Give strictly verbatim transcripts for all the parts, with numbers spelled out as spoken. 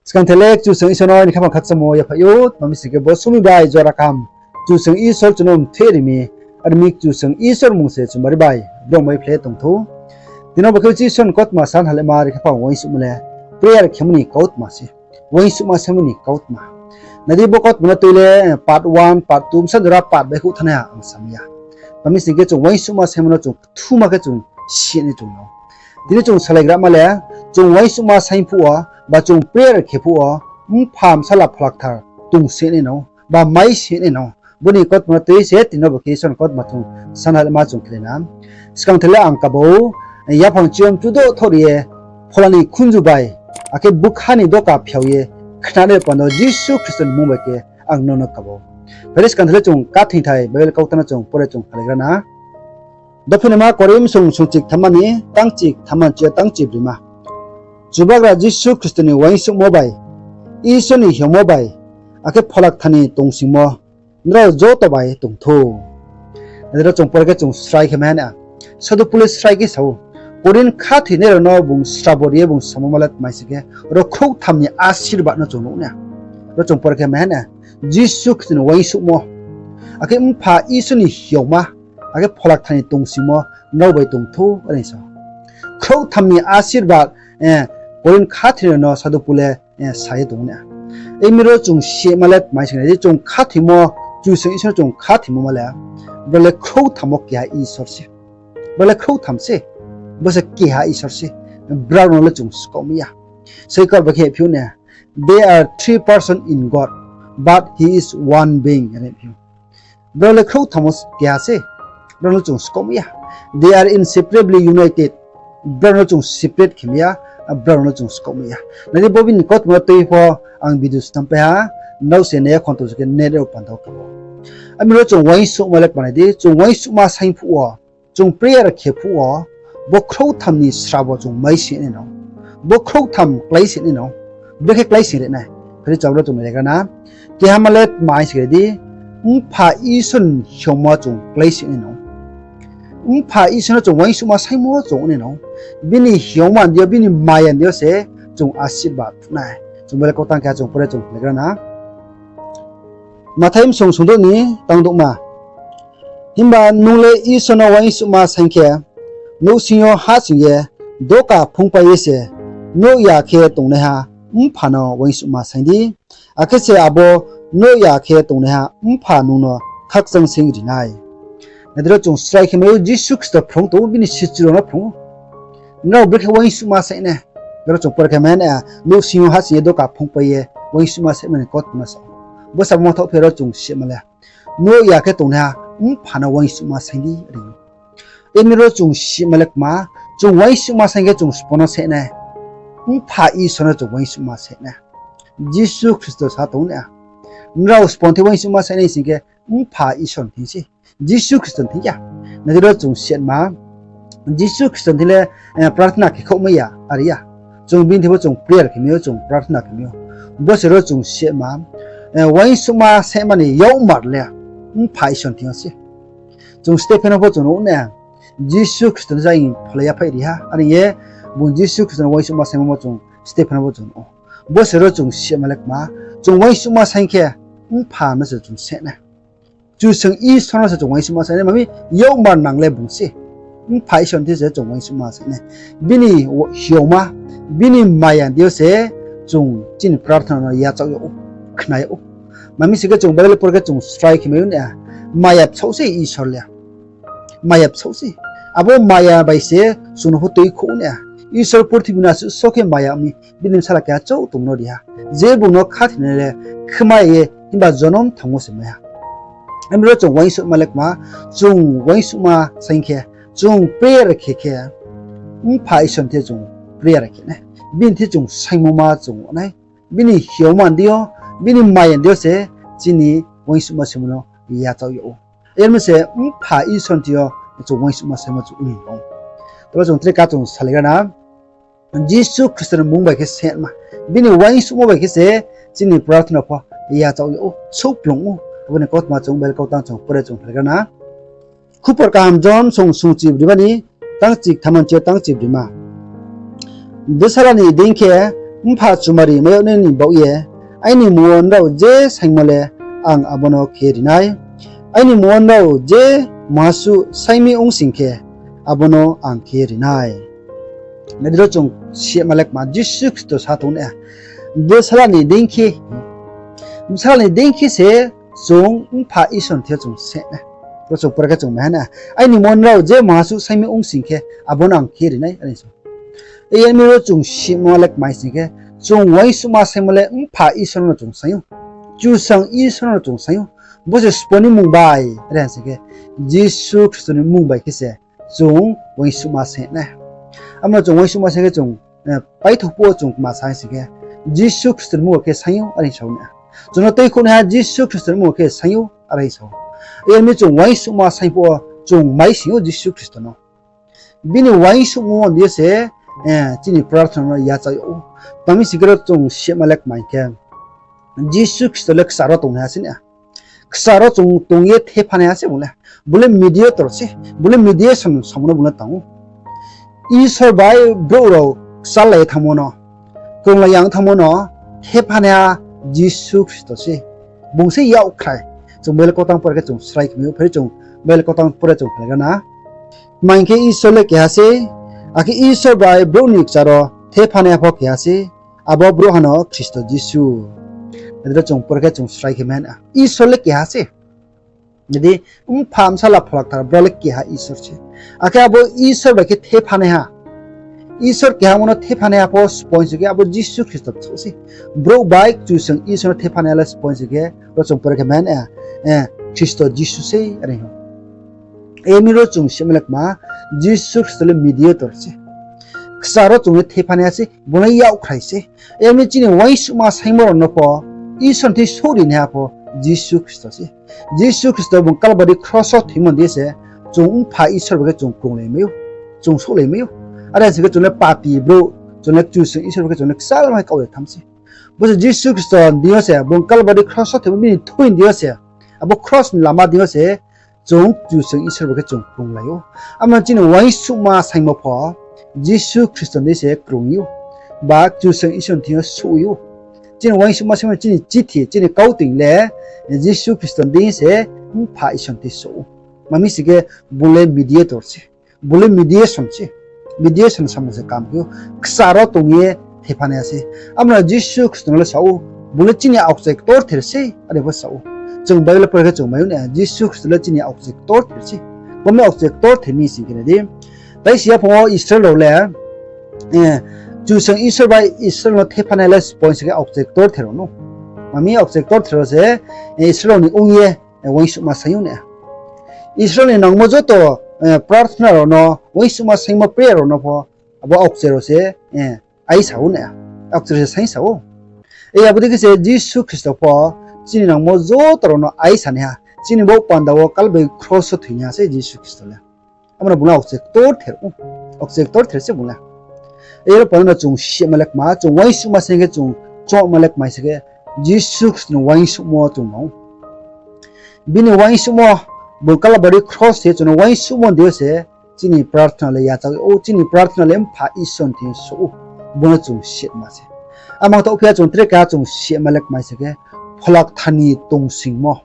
Skang thai le Kchusoyang Isor no ni khaphang khakchangmo yaphaih ou, tma mi sing khe bo somoing bai jora kaham Kchusoyang Isor chung no mthoih ri mi, are mi Kchusoyang Isor mmung se chung bari bai brao bai phlai tong thou. Tini bo khe Isor ni kautma sa halaima ri khaphang uaingsouhmo le prayer khemo ni kautma se. Uaingsouhma saimo ni kautma. Nai di bo kautma no tui le part one, part two, bsa jora part bai khouh thanng nai ha ang sa mi ya. Tma mi sing khe chung uaingsouhma saimo no chung kthuma khe chung si nai chung no. Tini chung salaigrama le, chung uaingsouhma saing phuh wo, ba chung prayer khe phuh wo, Mpha, Bsala, Phola Kthar tong si nai no, ba mai si nai no. Bo ni kautma no tui se tini bo khe Isor ni kautma chung sa halaima chung khe na. Skang thai le ang kabo, yaphang chiyom chudo thor ye, phola ni khunju bai, akhe bkha ni doka phiao ye, khnanai panda Jisu Khristo ni mmung bai khe ang nono kabo. Phai di skang thai le chung kathing thai Bible kautma no chung pore chung salaigra na. Dophenaima Korinth bsong sungchik thamma ni tangchik thamma ni chiya tangchik brima. Chubagra Jisu Khristo ni uaingsouhmo bai, Isor ni hiamo bai, akhe Phola Kthar ni tongsingmo nrao joto bai tong thou. Nai di ro chung pore khe chung srai khe mai ha na. Sadhu Pol le srai khe sa ou, Korinth khathoinai rao no bung srabo ri ye bung samo ma le tma mi sing khe, ro khrouhtham ni asirbad no chung nuh na. Ro chung pore khe mai ha na. Jisu Khristo ni uaingsouhmo, akhe Mpha Isor ni hiaoma, akhe Phola Kthar ni tongsingmo nrao bai tong thou, are sa ou. Khrouhtham ni asirbad, Korinth khathoinai rao no Sadhu Pol le sa ye tong na. Imi ro chung sima le tma mi sing khe, nai di chung khathoimo, Kchusoyang Isor no chung khathoimo ma le, brao le khrouhtham wo keha Isor se. Brao le khrouhtham se. Bo se keha Isor se. Brao no le chung skaohmai ya. Soikar bai khe phi ou na, They are three person in God, but He is one being, are phi ou. Brao le khrouhtham wo keha se. Brao no chung skaohmai ya. They are inseparably united. Brao no chung separate khe mai ya. Brao no chung skaohmai ya. Nai di bo bini kautma no tui pho ang video snam pai ha. Nrao se nai ya khonto se khe net rao panda kabo. Ami ro chung uaingsouhma le kma nai di, chung uaingsouhma saing phuh wo, chung prayer khe phuh wo, bo khrouhtham ni srabo chung mai si nai no. Bo khrouhtham klái si nai no. Brekhe klái si ri nai. Phai di chung ro chung nai gra na. Keha ma le tma mi sing khe di, Mpha Isor ni hiaoma chung klái si nai no. Mpha Isor no chung uaingsouhma saingmo chung nai no. Bini hiaoma ni deing yo, bini maya ni deing yo se chung asirbad nai. Chung bo le kautang khe chung pore chung nai gra na. Mathai bsong sungdouh ni tangdouhma. Himba nung le Isor no uaingsouhma saing khe, nouhsing yo hahsoing ye, doka phungpai ye se, nouh ya khe tongnaiha Mpha no uaingsouhma saing di. Akhe se abo nouh ya khe tongnaiha Mpha nung no khakchang sing ri nai. Nai di ro chung srai khe mai ou, Jisu Khristo phrung tong ou, bini sichu rao no phrung ou. Nrao brekhe uaingsouhma saing nai. Ro chung pore khe mai ha na, nouhsing yo hahsoing ye doka phungpai ye uaingsouhma saingma ni kautma no sa ou. Bo samo thaoh phi ro chung sima le, nouh ya khe tongnaiha Mpha no uaingsouhma saing di, are ou. Imi ro chung sima le kma, chung uaingsouhma saing khe chung sbo no saing nai. Mpha Isor no chung uaingsouhma saing nai. Jisu Khristo sa tong na, nrao sbo ni thing uaingsouhma saing nai sing khe Mpha Isor ni thing se. Jisu Khristo ni thing ya. Nai di ro chung sima, Jisu Khristo ni thing le prarthana khe khouhmai ya, are ya. Chung bini thing bo chung prayer khe mai ou, chung prarthana khe mai ou. Bo se ro chung sima, uaingsouhma saingma ni yakmar le Mpha Isor ni thing yo se. Chung Stephen no pho chung nuh na, Jisu Khristo ni zaing phola yaphaih ri ha, are ye bung Jisu Khristo no uaingsouhma saingmo bo chung Stephen no pho chung nuh ou. Bo se ro chung sima le kma, chung uaingsouhma saing khe Mpha no se chung saing nai. Kchusoyang Isor no se chung uaingsouhma saing nai, ma mi yakmar nang le bung se. Mpha Isor ni thing se chung uaingsouhma saing nai. Bini hiaoma, bini maya ni deing yo se chung chini prarthana no yachaoh yag ou, khna yag ou. Ma mi sing khe chung Bible pore khe chung srai khe mai ou na, maya bsaoh se Isor le. Maya bsaoh se. Abo maya bai se chung no pho tuikhouh na. Isor purthimbi no asuh so khe maya mi bini bsala keha chouh tong no ri ha. Je bung no khathoinai le khmai ye himba jonom thanng wo se mai ha. Imi ro chung uaingsouhma le kma, chung uaingsouhma saing khe, chung prayer khe khe, Mpha Isor ni thing chung prayer khe nai. Bini thing chung saingmo ma chung nai. Bini hiaoma ni deing yo, bini maya ni deing yo se chini uaingsouhma saingmo no yachaoh yag ou. Yar mi se Mpha Isor ni thing yo chung uaingsouhma saingmo chung ong tong. Toro chung tre ka chung salaigra na. Jisu Khristo ni mmung bai khe se ma, bini uaingsouhmo bai khe se chini prarthana pho yachaoh yag ou, souhplung ou. Abo ni kautma chung Bible kautang chung pore chung salaigra na. Khupor kaham John bsong sungchi brima ni tangchik thamma ni chiya tangchik brima. Bsala ni deing khe Mpha chumari mai yag nai ni baoh ye, aini mmung wo nrao je saingmo le ang abo no khe ye ri nai. Aini mmung wo nrao je muhasuh saing mi ong sing khe, abo no ang khe ye ri nai. Nai di, ro chung sihma le kma, Jisu Khristo sa tong nai, bsala ni deing khe, bsala ni deing khe se chung Mpha Isor ni thing yo chung se nai. Ro chung pore khe chung mai ha na, aini mmung wo nrao je muhasuh saing mi ong sing khe, abo no ang khe ye ri nai, are sa ou. Yar mi ro chung sihma le kmai sing khe, chung uaingsouhma saingmo le Mpha Isor no chung saing ou, Kchusoyang Isor no chung saing ou. Bo se sbo ni mmung bai, are ha sing khe, Jisu Khristo ni mmung bai khe se chung uaingsouhma saing nai. Abo no chung uaingsouhma saing khe chung, eh, paitho phuh wo chung kma sa sing khe, Jisu Khristo ni mmung bai khe saing ou, are sa ou na. Chung no tuikhouhnaiha Jisu Khristo ni mmung bai khe saing ou, are sa ou. Yar mi chung uaingsouhma saing phuh wo chung mai sing ou Jisu Khristo no. Bini uaingsouhmo ni deing yo se, eh, chini prarthana no yachak yag ou. Tma mi sing khe ro chung sihma le kmai khe, Jisu Khristo le kchar wo tongnaiha se na. Kchar wo chung tong ye thephanaiha se bung le. Bung le mediator se. Bung le mediation samo no bung le tang ou. Isor bai brouh rao kchallai ye thanngmo no, krunglai ya ong thanngmo no thephanaiha Jisu Khristo se. Bung se yakkhrai. Chung Bible kautang pore khe chung srai khe mai ou, phai di chung Bible kautang pore chung phlaigra na. Tma hing khe Isor le keha se, akhe Isor bai brouh ni kchar wo thephanaiha pho keha se, abo brouhha no Khristo Jisu. Nai di, ro chung pore khe chung srai khe mai ha na. Isor le keha se. Nai di, Mpha, Bsala, Pholakthar, brao le keha Isor se. Akhe abo Isor bai khe thephanaiha, Isor kehamo no thephanaiha pho sbo ong sing khe abo Jisu Khristo bsouh se. Brouh bai Kchusoyang Isor no thephanaiha le sbo ong sing khe, ro chung pore khe mai ha na, eh, Khristo Jisu se, are ou. Yar mi ro chung sihma le kma, Jisu Khristo le mediator se. Kchar wo chung le thephanaiha se, bung le yakkhrai se. Yar mi chini uaingsouhma saingmo rao no pho, Isor ni thing souhrinaiha pho Jisu Khristo se. Jisu Khristo bung Kalbari kros wo thoimo ni deing yo se, chung Mpha Isor bai khe chung krunglai mai ou, chung souhlai mai ou. Are sing khe chung le papi brouh, chung le Kchusoyang Isor bai khe chung le kchalma khe kaoh ye tham se. Bo se Jisu Khristo ni deing yo se, bung Kalbari kros wo thoimo bini thui ni deing yo se, abo kros ni lama deing yo se, chung Kchusoyang Isor bai khe chung krunglai ou. Amo chini uaingsouhma saingmo pho Jisu Khristo ni deing se krung ou, ba Kchusoyang Isor ni thing yo souh ou. Chini uaingsouhma saingmo, chini chithi, chini kautoing le Jisu Khristo ni deing se Mpha Isor ni thing souh ou. Tma mi sing khe bung le mediator se. Bung le mediation se. Mediation samung se kam khe ou. Kchar wo tong ye thephanaiha se. Amo no Jisu Khristo no le sa ou, bung le chini aokchai ktorther se, are pho sa ou. Chung Bible pore khe chung mai ou na, Jisu Khristo le chini aokchai ktorther se. Bo mi aokchai ktorther mi sing khe nai di. Tai si yaphang wo Israel rao le, eh, Kchusoyang Isor bai Israel no thephanaiha le sbo ong sing khe aokchai ktorther rao no. Tma mi aokchai ktorther rao se, eh, Israel rao ni ong ye, eh, uaingsouhma saing ou na. Israel ni nangmo joto, eh, prarthana rao no, uaingsouhma saingmo prayer rao no pho, abo aokchai rao se, eh, aisa ou na. Aokchai rao se saingsa ou. Abo dei khe se Jisu Khristo pho chini nangmo joto rao no aisanaiha, chini baoh panda wo Kalbari kros wo thoinaiha se Jisu Khristo le. Amo no bung le aokchai ktorther ou. Aokchai ktorther se bung le. Aro panda no chung sihma le kma, chung uaingsouhma saing khe chung choungma le kma sing khe, Jisu Khristo ni uaingsouhmo chung no. Bini uaingsouhmo, bung Kalbari kros thoi ye chung no uaingsouhmo ni deing yo se, chini prarthana le yachak ou, chini prarthana le Mpha Isor ni thing yo souh ou. Bo no chung sihma se. Amo taoh phi ya chung tre keha chung sihma le kma sing khe, Pholakthar ni tongsingmo.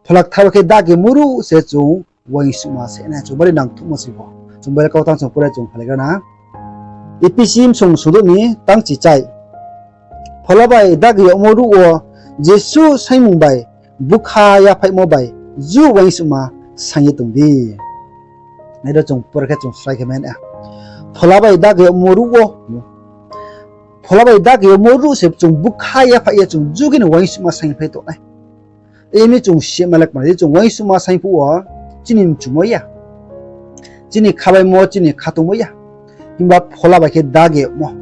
Pholakthar bai khe dagemo ruh se chung uaingsouhma se nai, chung bari nangthouhmo se bo. Chung Bible kautang chung pore chung phlaigra na. Ephesi bsung sungdouh ni tangchi chai. Phola bai dage yagmo ruh wo jesuh saingmung bai bukha yaphaihmo bai ju uaingsouhma saing ye tong di. Nai di, chung pore khe chung srai khe mai na. Phola bai dage yagmo ruh wo, phola bai dage yagmo ruh se chung bukha yaphaih ye chung ju khe ni uaingsouhma saing ye phai tong nai. Emi chung sima le kma di, chung uaingsouhma saing phuh wo chini mchumo ya, chini khabaimo, chini khatungmo ya. Himba phola bai khe dage yagmo,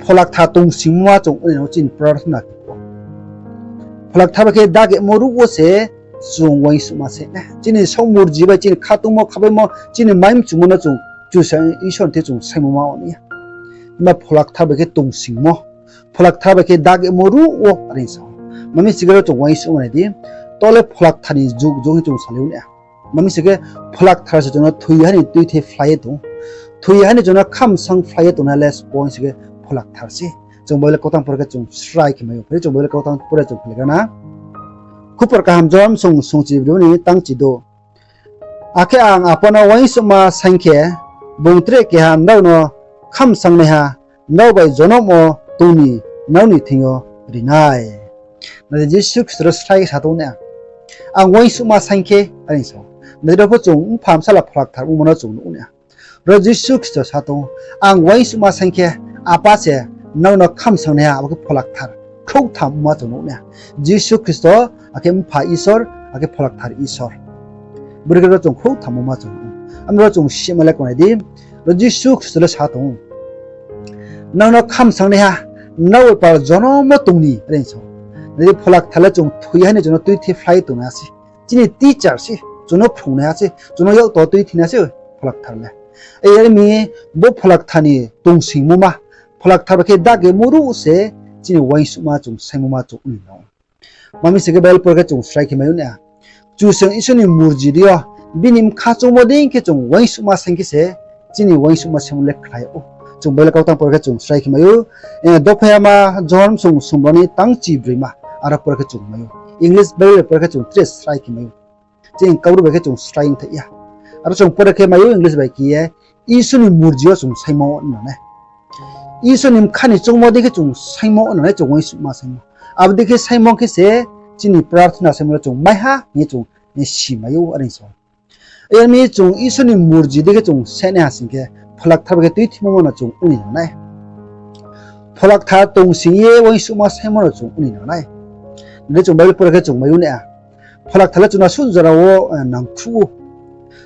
Pholakthar tongsingmo ma chung ongnai no chini prarthana khe pho. Pholakthar bai khe dage yagmo ruh wo se chung uaingsouhma se nai. Chini saohmurji bai chini khatungmo, khabaimo, chini mai mchumo no chung Kchusoyang Isor ni thing chung saingmo ma ong ya. Himba Pholakthar bai khe tongsingmo, Pholakthar bai khe dage yagmo ruh wo are sa ou. Mami sikhe ro chung uaingsouhma nai di. Tole Pholakthar ni juk juk hing chung salai ou na. Mami sikhe Pholakthar se chung no thoi ha ni tuithe phlai ye tong ou. Thoi ha ni chung no khamsang phlai ye tongnai le sbo sikhe Pholakthar se. Chung Bible kautang pore khe chung srai khe mai ou. Phai di chung Bible kautang pore chung phai lai gra na. Khupor kaham Johon bsung sungchi broi ni tangchi do. Akhe ang Apa no uaingsouhma saing khe, bung tre keha nrao no khamsangnaiha, nrao bai jonom wo tong ni nrao ni thing yo ri nai. Nai di, Jisu Khristo ro srai khe sa tong na, ang uaingsouhma saing khe, are sa ou. Nai di, ro pho chung Mpha, Bsala, Pholakthar ongmo no chung nuh na. Ro Jisu Khristo sa tong, ang uaingsouhma saing khe, Apa se nrao no khamsangnaiha, abo khe Pholakthar khrouhtham ongma chung nuh na. Jisu Khristo, akhe Mpha Isor, akhe Pholakthar Isor. Bore khe ro chung khrouhtham ongma chung nuh ou. Amo ro chung sima le kau nai di, ro Jisu Khristo le sa tong, nrao no khamsangnaiha, nrao bai pal jonom wo tong ni, are sa ou. Nai di, Pholakthar le chung thoi ya hing ye chung no tuithi phlai tongnaiha se. Chini teacher se, chung no phrungnaiha se, chung no yakto tuithi nai se, Pholakthar le. Are mi, bo Pholakthar ni tongsingmo ma, Pholakthar bai khe dagemo ruh se, chini uaingsouhma chung saingmo ma chung ong ni nang ou. Mami sing khe Bible pore khe chung srai khe mai ou na. Kchusoyang Isor ni murji dei yo, bini bkha choungmo dei khe chung uaingsouhma saing khe se, chini uaingsouhma saingmo le khlai ou. Chung Bible kautang pore khe chung srai khe mai ou. Dophayama Johon bsung sungba ni tangchi broima, aro pore khe chung mai ou. English Bible pore khe chung tre srai khe mai ou. Chini Kaubru bai khe chung srai ongthai ya. Aro chung pore khe mai ou English bai khe ye, Isor ni murji yo chung saingmo ong nang nai. Isor ni bkha ni choungmo dei khe chung saingmo ong nang nai, chung uaingsouhma saingmo. Abo dei khe saingmo khe se chini prarthana saingmo le chung maiha hing ye chung si mai ou, are sa ou. Are mi chung Isor ni murji dei khe chung saingnaiha sing khe, Pholakthar bai khe tuithimo ma no chung ong ni nang nai. Pholakthar tongsing ye uaingsouhma saingmo no chung ong ni nang nai. Nai di, chung Bible pore khe chung mai ou na. Pholakthar le chung no asuh jora wo nangkhruh ou.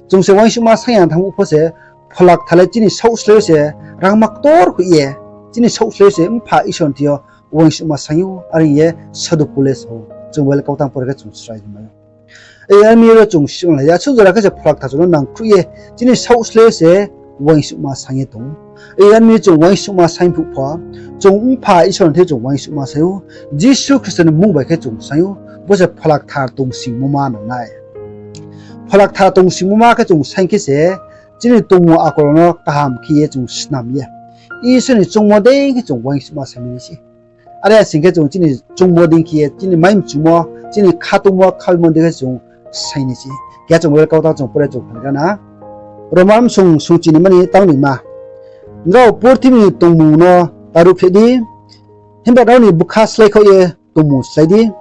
Chung se uaingsouhma saing ya thanng pho se, Pholakthar le chini saohslái yo se rangma ktor hoih ye, chini saohslái yo se Mpha Isor ni thing yo uaingsouhma saing ou, are hing ye Sadhu Pol le sa ou. Chung Bible kautang pore khe chung srai khe mai ou. Are mi ro chung sima lai ya, asuh jora khe se Pholakthar chung no nangkhruh ye, chini saohslái yo se uaingsouhma saing ye tong ou. Are mi chung uaingsouhma saing phuh pho, chung Mpha Isor ni thing yo chung uaingsouhma saing ou, Jisu Khristo ni mmung bai khe chung saing ou, bo se Pholakthar tongsingmo ma nang nai. Pholakthar tongsingmo ma khe chung saing khe se, chini tongmung akol rao no kaham khe ye chung snam ye, Isor ni choungmo dei khe chung uaingsouhma saing nai se. Are ya sing khe chung chini choungmo dei khe ye, chini mai mchumo, chini khatungmo khabaimo dei khe chung saing nai se. Khe chung Bible kautang chung pore chung phai gra na. Roma bsung sungchi ni mani tangnoima. Nrao purthimbi ni tongmung no ta ruhphreh di, himba nrao ni bkha slái khaoh ye tongmung slái di.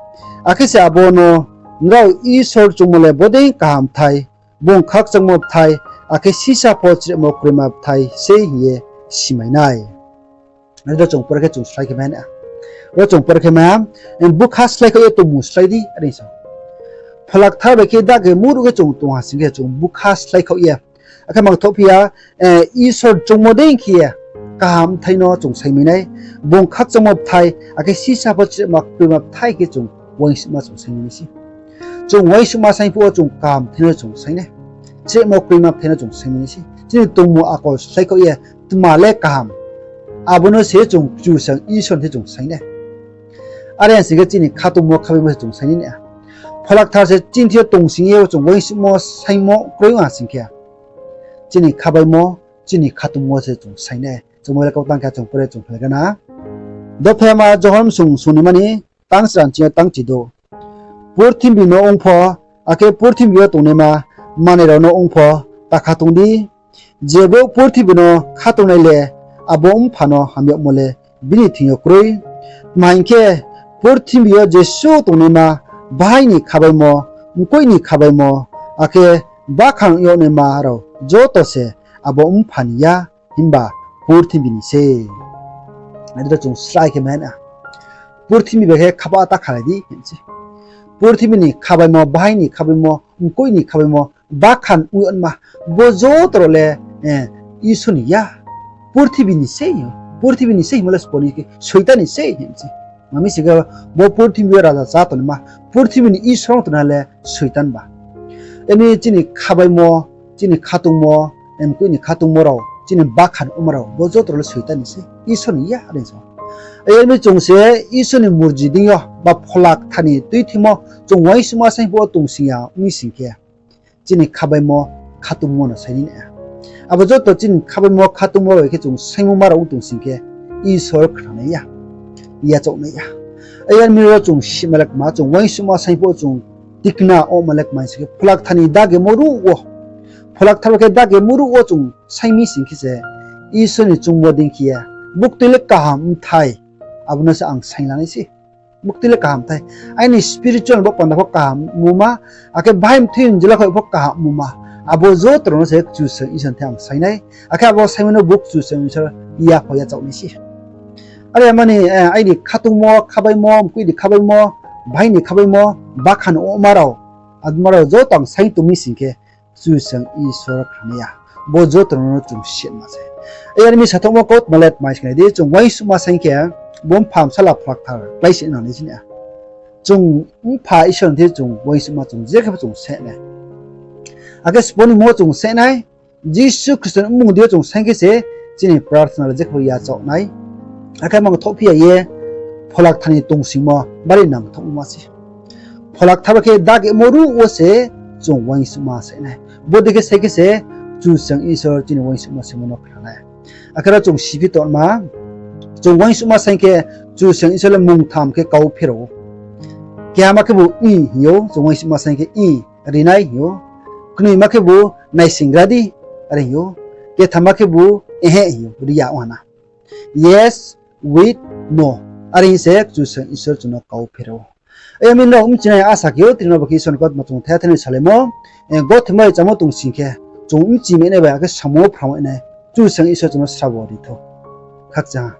Akhe se abo no nrao Isor choungmo le bodei kaham bthai, bung khakchangmo bthai, akhe sisa pho chrehmo kroima bthai sei hing ye simai nai. Are ro chung pore khe chung srai khe mai na. Ro chung pore khe mai ha, bkha slái khaoh ye tongmung slái di, are sa ou. Pholakthar bai khe dagemo ruh khe chung tong ha sing khe chung bkha slái khaoh ye, akhe mangthohphi ya, Isor choungmo dei khe ye kaham bthai no chung saingmai nai, bung khakchangmo bthai, akhe sisa pho chrehma kroima bthai khe chung uaingsouhma chung saingmai nai se. Chung uaingsouhma saing phuh wo chung kaham bthai no chung saing nai, chrehmo kroima bthai no chung saingmai nai se. Chini tongmung akol slái khaoh ye tma le kaham, abo no se chung Kchusoyang Isor ni thing yo chung saing nai. Are ya sing khe chini khatungmo khabaimo se chung saing nai na. Pholakthar se chini thing yo tongsing ye chung uaingsouhmo saingmo kroi ong ha sing khe, chini khabaimo, chini khatungmo se chung saing nai. Chung Bible kautang khe chung pore chung phai gra na. Dophayama Johon bsung sungnoima ni tangchra ni ching yo tangchi do. Purthimbi no ong pho, akhe purthimbi yo tongnaima manoi rao no ong pho, ta khatung di. Je brouh purthimbi no khatungnai le abo Mpha no ham yagmo le bini thing yo kroi. Tma hing khe, purthimbi yo jesuh tongnaima bahai ni khabaimo, mkoih ni khabaimo, akhe bakhan ong yagnaima rao joto se abo Mpha ni ya, himba purthimbi ni sei. Are ro chung srai khe mai na. Purthimbi bai khe khaba ta khalai di hing se. Purthimbi ni khabaimo, bahai ni khabaimo, mkoih ni khabaimo, bakhan ong yagnaima, bo joto rao le Isor ni ya. Purthimbi ni sei, purthimbi ni sei hingmo le sbo ni, Soitan ni sei hing se. Mami sing khe bo purthimbi yo raja chá tongnaima, purthimbi ni isor ong tongnai le Soitan ba. Are mi chini khabaimo, chini khatungmo, mkoih ni khatungmo rao, chini bakhan ongma rao, bo joto rao le Soitan ni sei, Isor ni ya, are sa ou. Are mi chung se Isor ni murji deing yo, ba Pholakthar ni tuithimo, chung uaingsouhma saing phuh wo tongsing ya ong mi sing khe, chini khabaimo, khatungmo no saing nai na. Abo joto chini khabaimo, khatungmo bai khe chung saingmo ma rao ong tong sing khe, Isor khna nai ya. yachaoh nai ya. Ayar mi ro chung sima le kma, chung uaingsouhma saing pho chung tikna ongma le kma sing khe, Pholakthar ni dagemo ruh wo, Pholakthar wo khe dagemo ruh wo chung saing mi sing khe se, Isor ni choungmo dei khe ye, buktui le kaham bthai, abo no se ang saing la nai se. Buktui le kaham bthai. Aini spiritual bo panda pho kaham muma, akhe bahai mthoi jila kho pho kaham muma. Abo joto rao no se Kchusoyang Isor thing ang saing nai. Akhe abo saingmo no bo Kchusoyang Isor yapho yachaoh nai se. Are mani, eh, aini khatungmo, khabaimo, mkoih ni khabaimo, bahai ni khabaimo, bakhan ongma rao, adma rao joto ang saing tong mi sing khe, Kchusoyang Isor khnanai ya. Bo joto no chung sima se. Ayar mi sathouhmo kautma le tma sing khe nai di, chung uaingsouhma saing khe, bo mpha bsala Pholakthar klái se nang nai chini ya. Chung mpha Isor ni thing chung uaingsouhma chung je khe pho chung se nai. Akhe sbo ni mmung wo chung se nai, Jisu Khristo ni mmung dei yo chung saing khe se, chini prarthana le je khe pho yachaoh nai. Akhe mang thohphi ya ye, Pholakthar ni tongsingmo bari nangthouhma se. Pholakthar wo khe dagemo ruh wo se chung uaingsouhma saing nai. Bodei khe sai khe se Kchusoyang Isor chini uaingsouhma saingmo no khna nai. Akhe ro chung siphi tongma, chung uaingsouhma saing khe Kchusoyang Isor le mungtham khe kau pherao ou. Kehama khebu i hing ou, chung uaingsouhma saing khe i, rinai hing ou. Knoima khebu naisingra di, are hing ou. Kethama khebu ehe hing ou, ri ya ong ha na. Yes, with, no. Are hing se Kchusoyang Isor chung no kau pherao ou. Ayar mi nrao bchinai asa khe ou, tini bo khe Isor ni kautma chung thai thai ni salaimo, eh, gothe mai chámo tong sing khe, chung bchi mai nai bai, akhe samung wo phrang mai nai, Kchusoyang Isor chung no srabo ri thou. Khakchang ha.